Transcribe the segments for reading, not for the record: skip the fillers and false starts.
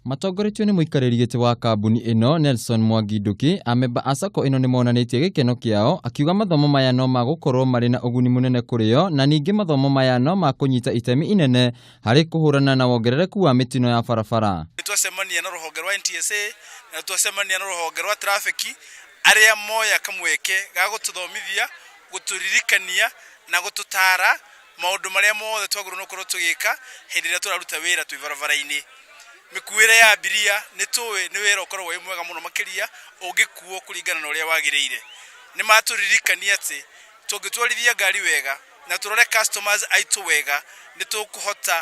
Matongoretio nĩ mũikarĩri gĩtĩ wa kambuni ĩno Nelson Mwangi Nduki, amemba a sacco ĩno nĩ monanĩtie gĩkeno kĩao, akiuga mathomo maya no magũkorwo marĩ na ũguni mũnene kũrĩ o na ningĩ mathomo maya no makũnyita itemi inene harĩ kũhũrana na wongerereku wa mĩtino ya barabara. Nĩ twacemania na rũhonge rwa NTSA na twacemania na rũhonge rwa traffic arĩa moya kamweke ga gũtũthomithia, gũtũririkania na gũtũtara maũndũ marĩa mothe twagĩrĩirwo nĩ gũkorwo tũgĩka hĩndĩ ĩrĩa tũraruta wĩra twĩ barabara-inĩ. Mĩkuĩre ya abiria nĩ tũĩ nĩ wĩra ũkoragwo wĩ mwega mũno makĩria ũngĩkuo kũringana na ũrĩa wagĩrĩire. Nĩ matũririkania atĩ tũngĩtwarithia ngari wega na tũrore customers aitũ wega nĩ tũkũhota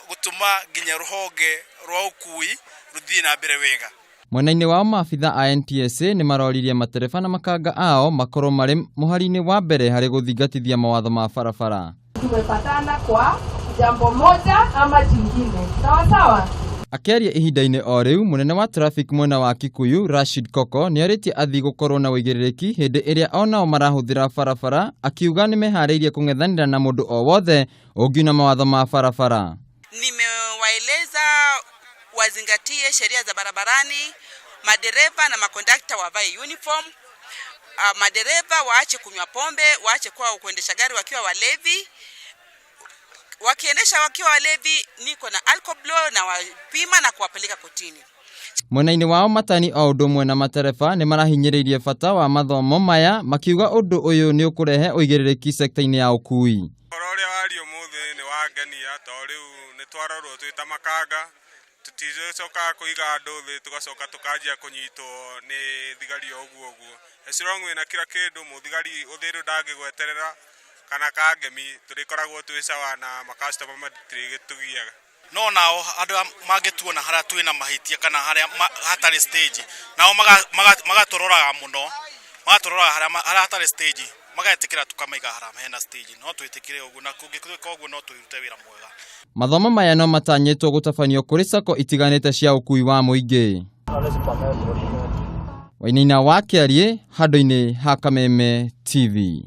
gũtũma nginya rũhonge rwa ũkui rũthiĩ na mbere wega. Mwena-inĩ wao maabitha a NTSA nĩ maroririe matereba na makanga ao makorwo marĩ mũhari-inĩ wa mbere harĩ gũthingatithia mawatho ma barabara. Tumepatana kwa jambo moja ama jingine. Sawa sawa. Akĩaria ihinda-inĩ o rĩu, mũnene wa traffic mwena wa Kikuyu Rashid Koko nĩorĩtie athii gũkorwo na ũigĩrĩrĩki hĩndĩ ĩrĩa onao marahũthĩra barabara, akiuga nĩmeharĩirie kũng'ethanĩra na mũndũ o wothe ũngiuna mawatho ma barabara. Nimewaeleza wazingatie sheria za barabarani, madereva na makondakta wavae uniform. Madereva waache kunywa pombe, waache kuwa kuendesha gari wakiwa walevi. Wakiendesha wakiwa walevi, niko na alcoblow na wapima na kuwapeleka kotini. Mwena-inĩ wao matani o ũndũ ũmwe na matereba nĩ marahinyĩrĩirie bata wa mathomo maya makiuga ũndũ ũyũ nĩ ũkũrehe ũigĩrĩrĩki sekta-inĩ ya ũkui. Ũhoro ũrĩa wario ũmũthĩ nĩ wangenia tondũ rĩu nĩ twarorwo twĩ ta makanga, tũticokaga kũiga andũ thĩ tũgacoka tũkanjia kũnyitwo nĩ thigari o ũguo ũguo. As long wĩna kila kĩndũ mũthigari ũthĩrũ ndangĩgweterera kana kangemi tũrĩkoragwo twĩ sawa na makastoma matirĩgĩtũgiaga. No nao andũ mangĩtuona harĩa twĩna mahĩtia kana harĩa hatarĩ stage, nao magatũroraga mũno, magatũroraga harĩa hatarĩ stage, magetĩkĩra tũkamaiga harĩa hena stage, no twĩtĩkĩre ũguo na kũngĩtuĩka ũguo no twĩrute wĩra mwega. Mathomo maya no matanyĩtwo gũtabanio kũrĩ sacco itiganĩte cia ũkui wa mũingĩ. Wainaina wa Kĩariĩ handũ-inĩ ha Kameme TV.